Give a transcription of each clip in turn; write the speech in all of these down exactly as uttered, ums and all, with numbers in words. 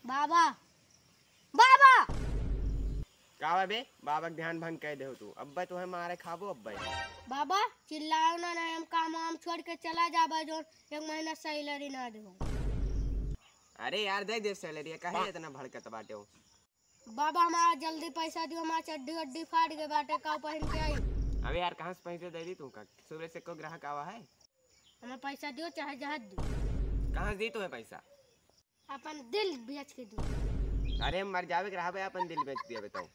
बाबा, बाबा। का बा बे? बाबा के ध्यान भंग कर देहो तू। अब्बे तोहे मारे खाबो अब्बे। बाबा, चिल्लाओ ना, नहीं हम काम वाम छोड़ के चला जाबे, जो एक महीना salary ना देहो। अरे यार, दे दे salary, काहे इतना भड़कत बाटे हो? बाबा, हमारा जल्दी पैसा दियो, हमारा चड्डी वड्डी फाट गए बाटे, का पहन के आई? अबे यार, कहाँ से पैसे दे दी तुमका? सुबह से को ग्राहक आवा है? हमें पैसा दियो, चाहे जहाज दियो। कहाँ से दी तुम्हें पैसा? अपन दिल बेच के दियो। अरे, मर जावे के रहबे, अपन दिल बेच दिया बताओ।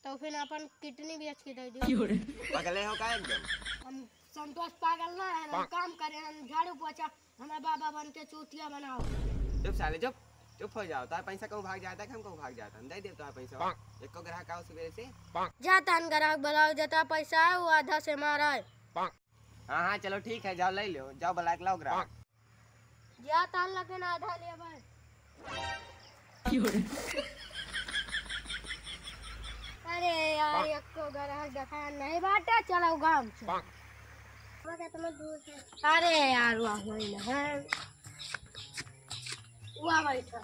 तो फिर अपन kidney बेच के दे दियो। पगले हो का एकदम? हम संतोष पागल ना है, हम काम करे, हम झाड़ू पोछा, हमें बाबा बन के चूतिया बनाओ। चुप साले, चुप, चुप हो जाओ। तार पैसा कहूँ भाग जाता है कि हम कहूँ भाग जाता? हम दे देब तोहार पैसा। एको ग्राहक आओ सुबह से। जाता है ग्राहक बुलाओ, जता पैसा है वो आधा से मारा है। हाँ, हाँ, चलो ठीक है, जाओ ले लो, जाओ बुला के लाओ ग्राहक। जाता है लेकिन आधा ले भाई। अरे यार, एको ग्राहक देखा नहीं बाटे, चलो गाँव से। अरे यार, वाह, वही ना है। वाह, बैठा।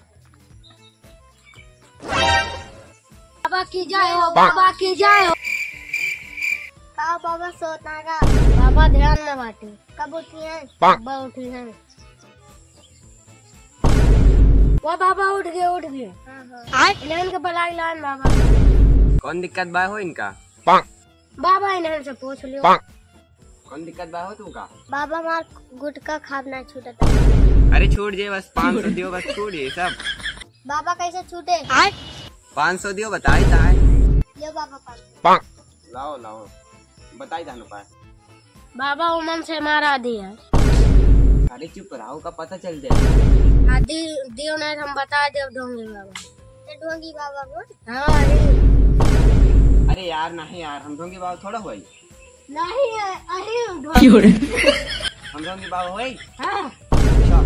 बाबा की जय हो, बाबा की जय हो। का बाबा सोता का? बाबा ध्यान में बाटे। कब उठी हैं? बाबा उठी हैं। वाह बाबा, उठ गए, उठ गए। हाँ, हाँ। इन्हन के बुला लान बाबा। कौन दिक्कत बा हो इनका? बाबा, इन्हन से पूछ लियो। कौन दिक्कत बा हो तुमका? बाबा, हमार गुटखा खाब ना छूटत। अरे छोड़ जे, बस पाँच सौ दियो, बस छोड़ ये सब। बाबा, कैसे छूटे? पाँच सौ दियो, बताई ताए। लियो बाबा, पाँच सौ। लाओ, लाओ, बताई तान उपाय। बाबा, उमन से मारा दिया। अरे चुप रहो, का पता चल जाए। हाँ, दि-, दियो नहीं, हम बता देब ढोंगी बाबा। तो ढोंगी बाबा बोल। हाँ, अरे। अरे यार, नहीं यार, हम ढोंगी बाबा थोड़ा हुआ ही। नहीं, अरे, ढोंगी। हम ढोंगी बाबा हुआ ही? हाँ। अच्छा।